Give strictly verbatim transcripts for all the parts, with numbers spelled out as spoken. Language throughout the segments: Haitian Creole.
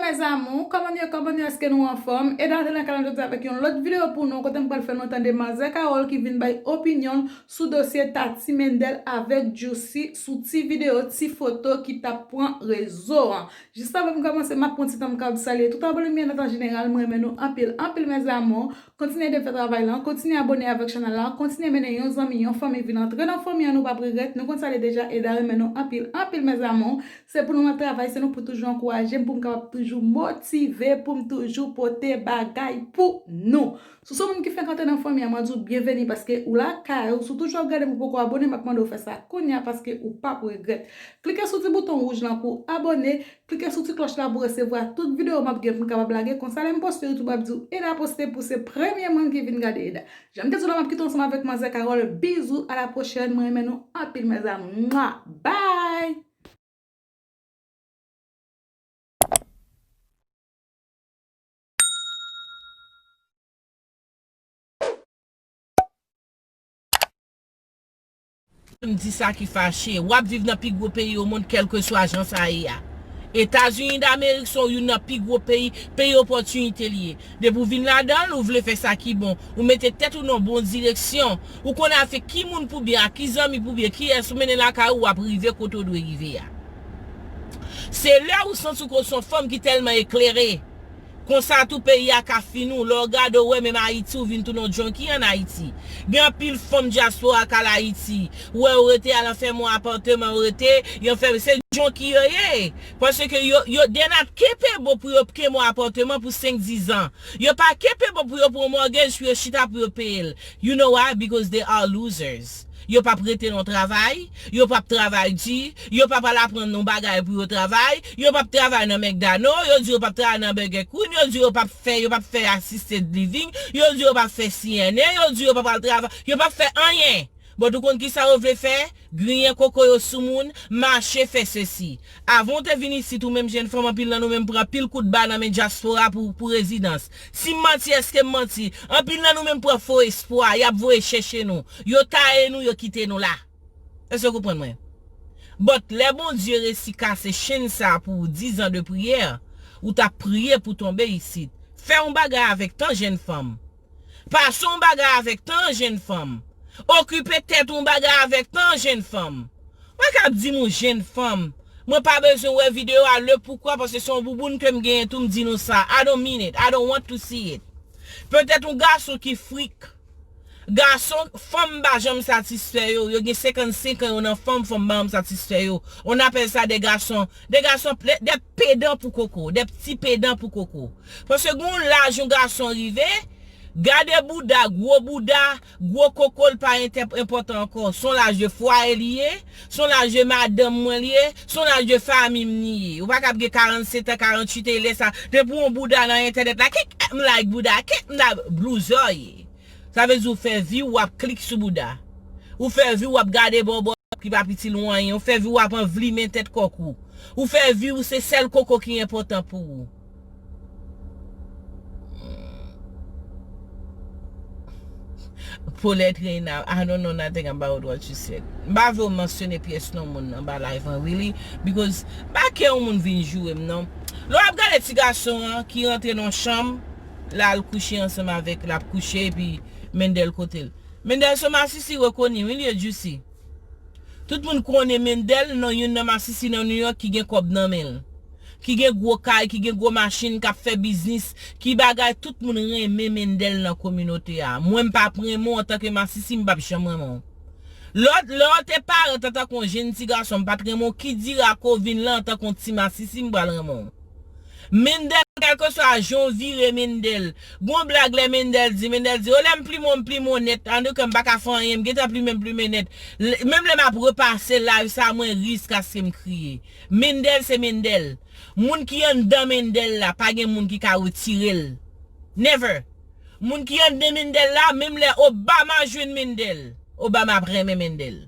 Mes amours, kòman nou ye, kòman nou ye, èske nou anfòm? Eda antre nan kanal jodi avèk yon lòt videyo pou nou, kote m pral fè nou tande Manzè Carole ki vin bay opinyon l sou dosye Tati Mendel avèk Juicy sou ti videyo, ti foto ki t ap pran rezo an. Jis avan m kòmanse, m ap pran ti tan m kab salye tout abòne m yo nan tan jeneral, mwen renmen nou anpil, anpil, mes amours. Kontinye ede m fè travay lan, kontinye abòne avèk chanèl la, kontinye mennen yon zanmi, yon fanmi vin antre nan fanmi an, nou p ap regrèt, nou konn sa l ye deja, Eda renmen nou anpil, anpil, mes amours. Se pou nou ap travay, se nou pou toujou ankouraje m, pou m kapab toujou motive, pou m toujou pote bagay pou nou. Si w se yon moun ki fenk antre nan fanmi an, mwen di w byenveni paske ou lakay ou. Si w toujou ap gade m ou poko abòne, m ap mande w fè sa kounye a paske ou p ap regrèt. Klike sou ti bouton wouj lan pou abòne, klike sou ti klòch la pou resevwa tout videyo m ap gen pou m kapab lage. Konsa lè m poste YouTube ap di w Eda poste pou se premye moun ki vin gade Eda. Jan m te di w la m ap kite w ansanm avèk Manzè Carole. Bizou, à la prochaine. Mwen renmen nou anpil, mes amours. Mwa! Bye! M di sa ki fache. W ap viv nan pi gwo peyi o mond, kèlkeswa jan sa ye a. Etazini Damerik se youn nan pi gwo peyi, peyi opòtinite li ye. Depi w vin ladan l, ou vle fè sa ki bon. Ou mete tèt ou nan bon direksyon. Ou konnen avèk ki moun pou byen, ak ki zanmi pou byen, kiyès ou mennen lakay ou, w ap rive kote w dwe rive a. Se lè ou santi w ke w se yon fanm ki tèlman eklere. Konsa tou peyi a ka fini w. Lè w gade w wè menm Ayiti, ou vin tounen yon junkie ann Ayiti. Gen anpil fanm dyaspora k al Ayiti. Ou wè yo rete al anfèmen yon apatman, yo rete, yo anfèmen, se junkie yo ye. Paske yo, yo, they're not capable pou yo kenbe yon apatman pou senk, diz an. Yo pa capable pou yo pran yon mortgage, pou yo chita, pou yo peye l. You know why? Because they are losers. Yo p ap rete nan travay, yo p ap travay di, yo p ap al aprann yon bagay pou yo travay, yo p ap travay nan McDonald, yo di yo p ap travay nan Burger Queen, yo di yo p ap fè, yo p ap fè assisted living, yo di yo p ap fè C N A, yo di yo p ap al travay, yo p ap fè anyen. But ou konn kisa yo vle fè? Griyen koko yo sou moun, mache fè sesi. Avan w te vin isit, ou menm jenn fanm, anpil nan nou menm pran pil kout ba nan men dyaspora pou, pou rezidans. Si m manti, èske m manti? Anpil nan nou menm pran fo espwa, y ap voye chèche nou. Yo taye nou, yo kite nou la. Èske w konprann mwen? But lè Bondye resi kase chenn sa pou ou, diz an de priyè, ou t ap priye pou tonbe isit. Fè yon bagay avèk tan, jenn fanm. Pase yon bagay avèk tan, jenn fanm. Okipe tèt ou yon bagay avèk tan, jenn fanm. Mwen ka ap di m ou jenn fanm. Mwen pa bezwen wè videyo a, le poukwa, paske se yon bouboun ke m genyen tou, m di nou sa. I don't mean it. I don't want to see it. Petèt yon gason ki frik. Gason, fanm pa janm satisfè yo. Yo gen senkannsenk an, yo nan fanm, fanm pa janm satisfè yo. On appelle ça des garçons, des garçons, des, des pédants pou koko, des petits pédants pou koko. Paske gen yon laj yon gason rive, gade bouda, gwo bouda, gwo koko, l pa entè-, enpòtan ankò. Se yon laj de fwaye li ye, se yon laj de madanm mwen li ye, se yon laj de fanmi m li ye. Ou pa kab gen karannsèt an, karannwit an, e lè sa, depi yon bouda nan entènèt la, kèk m like bouda, kèk m da blouzè ye. Sa vle di ou fè vi w ap klik sou bouda. Ou fè vi w ap gade bòbò ki pa itil ou anyen. Ou fè vi w ap anvlimen tèt kòk ou. Ou fè vi w se sèl koko ki enpòtan pou ou. Paulette Reina, I don't know nothing about what you said. M pa vle w mansyone pyès non moun anba live an, really, because m pa kè yon moun vin joure m, non. Lè w ap gade ti gason an ki rantre nan chanm, l al kouche ansanm avèk, l ap kouche, epi Mendel kote l. Mendel se masisi rekoni, wi, li ye Juicy. Tout moun konnen Mendel nan youn nan masisi nan New York ki gen kòb nan men l. Ki gen gwo kay, ki gen gwo machin, k ap fè biznis, ki bagay, tout moun renmen Mendel nan kominote a. Mwen, m p ap renmen w antanke masisi, m p ap janm renmen w. Lè w, lè w te parèt antanke yon jenn ti gason, m pa t renmen w, ki dira ke w vin la antanke yon ti masisi, m pral renmen w. Mendel, kèlkeswa jan w vire Mendel. Gon blag lè Mendel di, Mendel di, o lè m plimen w, m plimen w nèt. Andouka, m pa ka fè anyen, m gentan plimen, m plimen nèt. L-, menm lè m ap repase live sa, mwen ri jiskaske m kriye. Mendel se Mendel. Moun ki anndan Mendel la, pa gen moun ki ka retire l. Never. Moun ki anndan Mendel la, menm lè Obama jwenn Mendel, Obama ap renmen Mendel.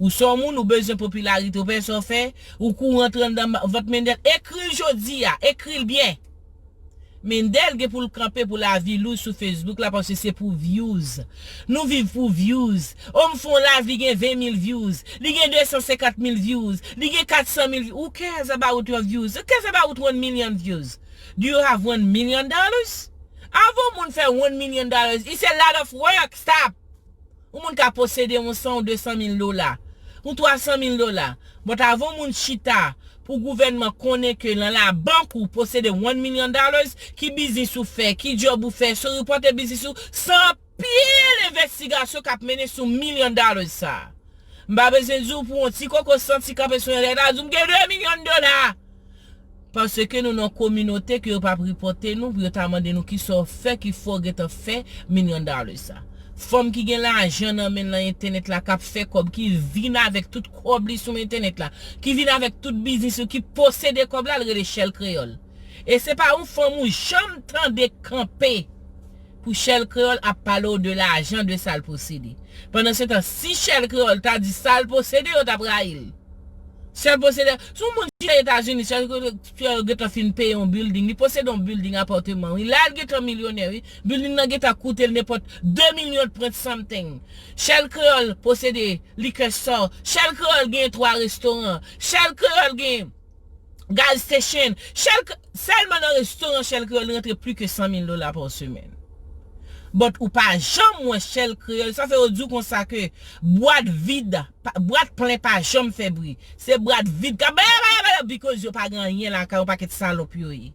Ou se yon moun, ou bezwen popilarite, ou pa wè sa w fè, ou kouri antre anndan vant Mendel. Ekri l jodi a, ekri l byen. Mendel gen pou l kanpe pou lavi lou sou Facebook la, paske se pou views. Nou viv pou views. O, m fè yon live, li gen ven mil views, li gen de san senkant mil views, li gen kat san mil views. Who cares about your views? Who cares about one million views? Do you have one million dollars? Avan yon moun fè one million dollars, it's a lot of work. Stop. Yon moun ka posede yon san ou de san mil dola, yon twa san mil dola. But avan yon moun chita pou gouvènman konnen ke nan labank ou posede one million dollars, ki biznis ou fè, ki djòb ou fè, so reporte biznis ou, san pil envestigasyon k ap mennen sou million dollars sa. M pa bezwen di w pou yon ti koko santi kanpe sou yon lè ta di w m gen de milyon dola. Paske nou nan kominote ke yo p ap reporte nou pou yo ta mande nou kisa w fè ki fè w gentan fè million dollars sa. Fanm ki gen lajan nan men l nan entènèt la, k ap fè kòb, ki vin avèk tout kòb li sou entènèt la, ki vin avèk tout biznis li, ki posede kòb la, l rele Shell Creole. E se pa yon fanm ou janm tande kanpe pou Shell Creole ap pale w de lajan, de sa l posede. Pandan se tan, si Shell Creole ta di sa l posede, yo t ap rayi l. Shell posede, si yon moun chita Etazini, Shell Creole gentan fin peye yon building, li posede yon building, apatman, wi. La, l gentan milyonè, wi. Building nan gentan koute l nenpòt de milyon point something. Shell Creole posede liquor store. Shell Creole gen twa restoran. Shell Creole gen gas station. Shell Cre-, sèlman nan restoran Shell Creole, li rantre plis ke san mil dola pa semèn. But ou pa janm wè Shell Creole. Sa fè yo di w konsa ke bwat vid, pa, bwat plen pa janm fè bri. Se bwat vid k ap bay, bay, bay, because yo pa gen anyen lakay, yon pakèt salòp yo ye.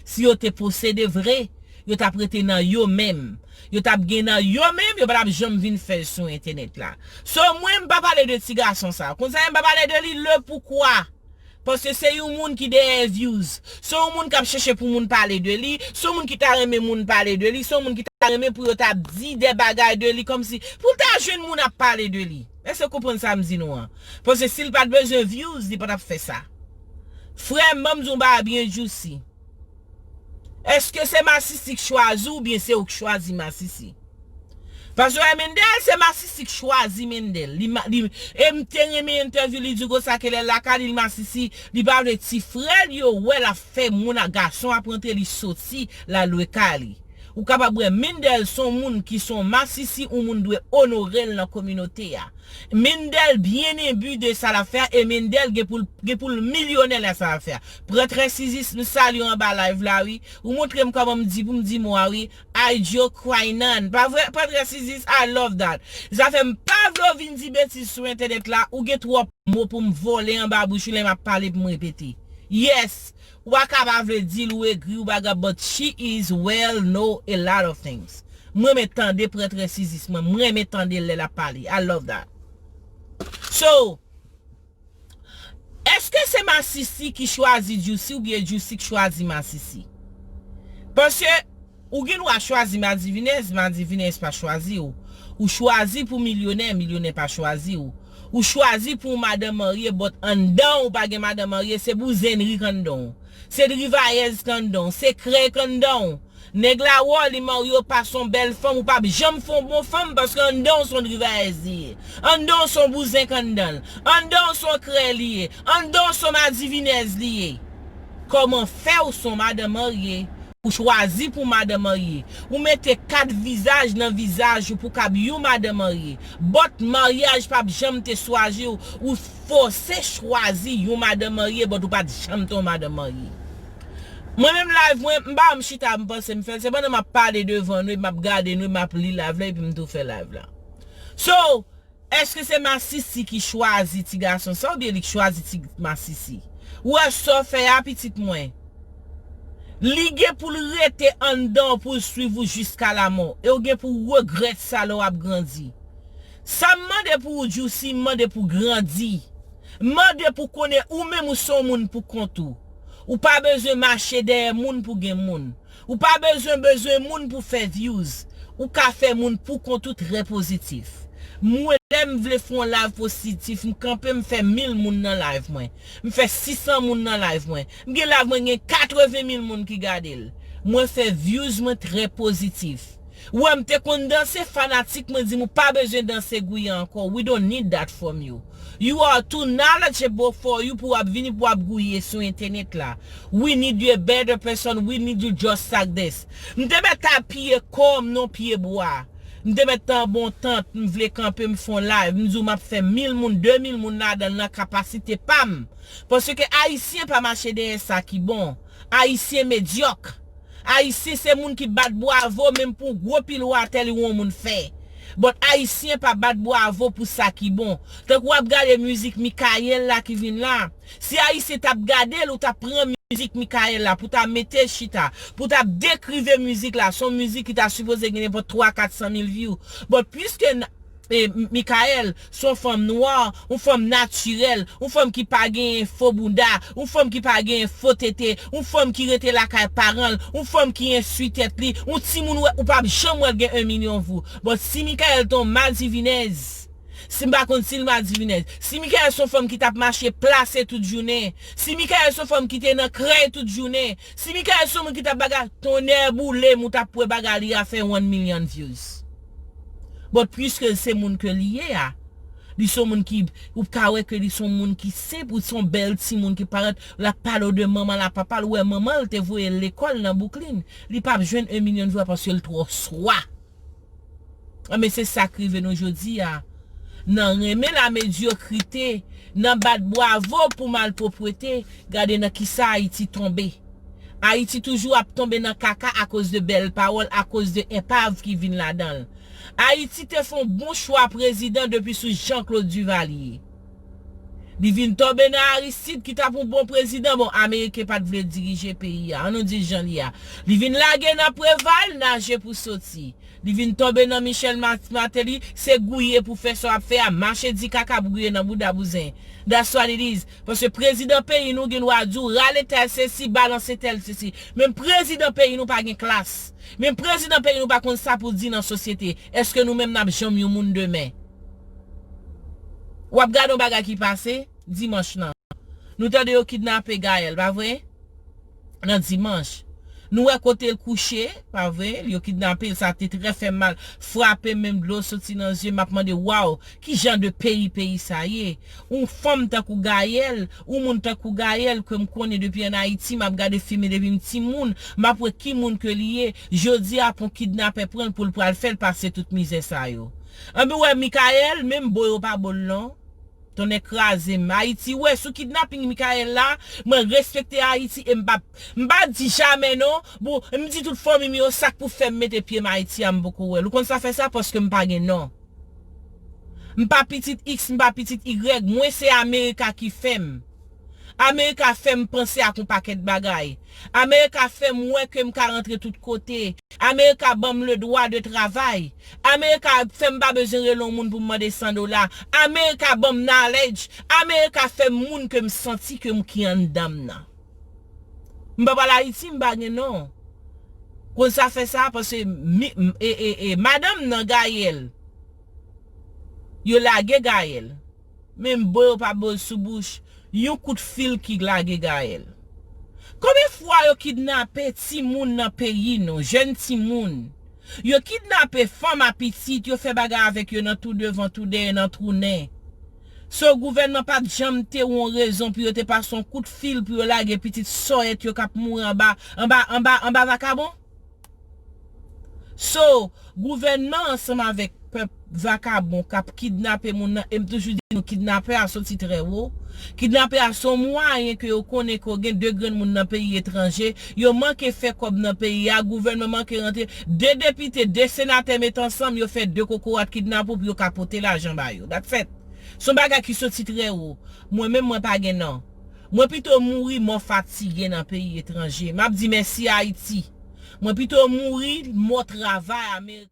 Si yo te posede vre, yo t ap rete nan yo menm. Yo t ap gen nan yo menm, yo pa t ap janm vin fè l sou entènèt la. So, mwen, m pa pale de ti gason sa. Konn sa, m pa pale de li, le poukwa. Paske se yon moun ki dèyè views. Se yon moun k ap chèche pou moun pale de li. Se yon moun ki ta renmen moun pale de li. Se yon moun ki ta renmen pou yo ta di de bagay de li kòmsi pou l ta jwenn moun ap pale de li. Èske w konprann sa m di nou an? Paske si l pa t bezwen views, li pa t ap fè sa. Frè m, ban m di w yon bagay byen juicy. Èske se masisi k chwazi w oubyen se ou k chwazi masisi? Paske Mendel, se masisi k chwazi Mendel. Li, ma- li, e m te renmen entèvyou li di konsa ke lè l lakay li, l masisi, li pa vle ti frè l yo wè l ap fè moun ak gason ap rantre li soti la lwe kay li. Ou kapab wè Mendel se yon moun ki se yon masisi, yon moun dwe onore l nan kominote a. Mendel byen enbi de sa l ap fè a, e Mendel gen pou l, gen pou l milyonè lè sa l ap fè a. Pran Trè Sizis, m salye w anba live la, wi. Ou montre m kòman m di pou m di mo a, wi. Aidjo Kwainan. Pa vre, Prantrè Sizis, I love that. Zafè m pa vle w vin di betiz sou entènèt la, ou gen twòp mo pou m vòlè anba bouch ou lè m ap pale pou m repete. Yes, ou pa ka pa vle di l ou egri ou bagay, but she is well know a lot of things. Mwen renmen tande Prantrè Sizis, mwen, mwen renmen tande l lè l ap pale. I love that. So, èske se masisi ki chwazi Juicy oubyen Juicy ki chwazi masisi? Paske ou gen dwa chwazi madivinèz, madivinèz pa chwazi w. Ou chwazi pou milyonè, milyonè pa chwazi w. Ou chwazi pou madanm marye, but anndan w pa gen madanm marye, se bouzennri k anndan w. Se drivayèz k anndan w, se krèy k anndan w. Nèg la wè w, li marye, w pa se yon bèl fanm, ou p ap janm fè yon bon fanm, paske anndan w se yon drivayèz li ye. Anndan w se yon bouzen k anndan l. Anndan w se yon krèy li ye. Anndan w se yon madivinèz li ye. Kòman fè w se yon madanm marye? Ou chwazi pou madanm marye. Ou mete kat vizaj nan vizaj ou pou kab yon madanm marye. But maryaj p ap janm te swazi w. Ou fòse chwazi yon madanm marye, but ou pa t janm te yon madanm marye. Mwen menm live mwen, m pa m chita, m panse m fè l. Se pandan m ap pale devan nou, epi m ap gade nou, epi m ap li live la, epi m tou fè live la. So, èske se masisi ki chwazi ti gason sa, oubyen li k chwazi ti masisi? Ou wè sa w fè a, pitit mwen? Li gen pou l rete anndan w pou l swiv ou jiska lamò. E w gen pou w regrèt sa lè w ap grandi. Sa m mande pou ou, Juicy, m mande pou w grandi. M mande pou w konnen ou menm ou se yon moun pou kont ou. Ou pa bezwen mache dèyè moun pou gen moun. Ou pa bezwen bezwen moun pou fè views. Ou ka fè moun pou kont ou trè pozitif. Mwen, lè m vle fè yon live pozitif, m kanpe, m fè mil moun nan live mwen. M fè sis san moun nan live mwen. M gen live mwen gen katreven mil moun ki gade l. Mwen fè views mwen trè pozitif. Ou wè m te konn danse, fanatik mwen di m ou pa bezwen danse gouye ankò. We don't need that from you. You are too knowledgeable for you pou w ap vini pou w ap gouye sou entènèt la. We need you a better person, we need you just like this. M te mèt ta piye kò m nan pye bwa. M te mèt ta an bon tant, m vle kanpe, m fè yon live, m di w m ap fè mil moun, de mil moun ladan l nan kapasite pa m. Paske Ayisyen pa mache dèyè sa ki bon. Ayisyen medyòk. Ayisyen se moun ki bat bwavo, menm pou gwo pil watè li wè yon moun fè. But Ayisyen pa bat bwavo pou sa ki bon. Tankou w ap gade mizik Mikayèl la ki vin la. Si Ayisyen t ap gade l, ou t ap pran mizik Mikayèl la, pou ta mete chita, pou ta dekrive mizik la. Se yon mizik ki ta sipoze gen nenpòt twa, kat san mil view. But piske n- e, Mikayèl, se yon fanm nwa, yon fanm natirèl, yon fanm ki pa genyen fo bounda, yon fanm ki pa genyen fo tete, yon fanm ki rete lakay paran l, yon fanm ki enstwi tèt li, yon timoun wè, ou p ap janm wè l gen en milyon vou. But si Mikayèl te yon madivinèz, si m pa konn si l madivinèz, si Mikayèl se yon fanm ki t ap mache plase tout jounen, si Mikayèl se yon fanm ki te nan krèy tout jounen, si Mikayèl se yon moun ki t ap bagay, tonnè boule m, ou t ap wè bagay li a fè one million views. But piske l se moun ke li ye a, li se yon moun ki, ou ka wè ke li se yon moun ki senp, ou se yon bèl timoun ki parèt, l ap pale w de manman l ak papa l, ou wè manman l te voye l lekòl nan Brooklyn. Li p ap jwenn en milyon view paske l twò swa. Anben, se sa k rive nou jodi a. Nan renmen lamedyokrite, nan bat bwavo pou malpwopwete, gade nan kisa Ayiti tonbe. Ayiti toujou ap tonbe nan kaka akoz de bèl pawòl, akoz de enpav ki vin ladan l. Ayiti te fè yon bon chwa prezidan depi sou Jean Claude Duvalier. Li vin tonbe nan Aristide ki t ap yon bon prezidan. Bon, Ameriken pa t vle dirije peyi a. An nou di l jan li a. Li vin lage nan Preval, naje pou soti. Li vin tonbe nan Michel Mat- Martelly, se gouye pou fè sa w ap fè a, mache di kaka pou gouye nan bouda bouzen. That's what it is. Paske prezidan peyi nou gen dwa di w, rale tèl sesi, balanse tèl sesi. Men prezidan peyi nou pa gen klas. Men prezidan peyi nou pa konn sa pou di nan sosyete. Èske nou menm n ap janm yon moun demen? W ap gade yon bagay ki pase dimanch lan. Nou tande yo kidnape Gaëlle, pa vre? Nan dimanch. Nou wè kote l kouche, pa vre? Yo kidnape l, sa te trè fè m mal. Frape m, menm dlo soti nan zye m, m ap mande, waw, ki jan de peyi peyi sa ye? Yon fanm tankou Gaëlle, yon moun tankou Gaëlle ke m konnen depi ann Ayiti, m ap gade fim li depi m timoun, m ap wè ki moun ke li ye. Jodi a, pou kidnapè pran l pou l pral fè l pase tout mizè sa yo. Anben, w wè Michaël, menm bo yo pa bo l non. Tonnè kraze m. Ayiti, wè, sou kidnaping Michaël la, mwen respekte Ayiti e m pa, m pa di jamè non. Bon, m di tout fanmi m yo, sa k pou fè m mete pye m Ayiti a, m poko wè l. Ou konn sa fè sa? Paske m pa gen non. M pa pitit X, m pa pitit Y, mwen se Amerika ki fè m. Amerika fè m panse ak yon pakèt bagay. Amerika fè m wè ke m ka rantre tout kote. Amerika ban m le droit de travail. Amerika fè m pa bezwen rele yon moun pou m mande san dola. Amerika ban m knowledge. Amerika fè m moun ke m santi ke m ki anndan m nan. M pa pral Ayiti, m pa gen non. Konn sa fè sa, paske mi- m- e, e, e, madanm nan Gaëlle, yo lage Gaëlle. Menm bo yo pa bo l sou bouch. Yon kout fil ki lage Gaëlle. Konbyen fwa yo kidnape timoun nan peyi nou, jèn timoun? Yo kidnape fanm a pitit, yo fè bagay avèk yo nan tou devan, tou dèyè, nan twou nen. So, gouvènman pa t janm te yon rezon pou yo te pase yon kout fil pou yo lage pitit sòyèt yo k ap mouri anba, anba, anba, anba vakabon? So, gouvènman ansanm avèk pèp vakabon k ap kidnape moun nan, e m toujou di nou, kidnapè a soti trè wo. Kidnapè a se yon mwayen ke yo konnen ke w gen de grenn moun nan peyi etranje, yo manke fè kòb nan peyi a, gouvènman manke rantre, de depite, de senatè met ansanm, yo fè de kokorat kidnape w pou yo ka pote lajan ba yo. That's it. Se yon bagay ki soti trè wo. Mwen menm, mwen pa gen non. Mwen pito mouri mò fatige nan peyi etranje. M ap di mèsi Ayiti. Mwen pito mouri mò travay Amerik.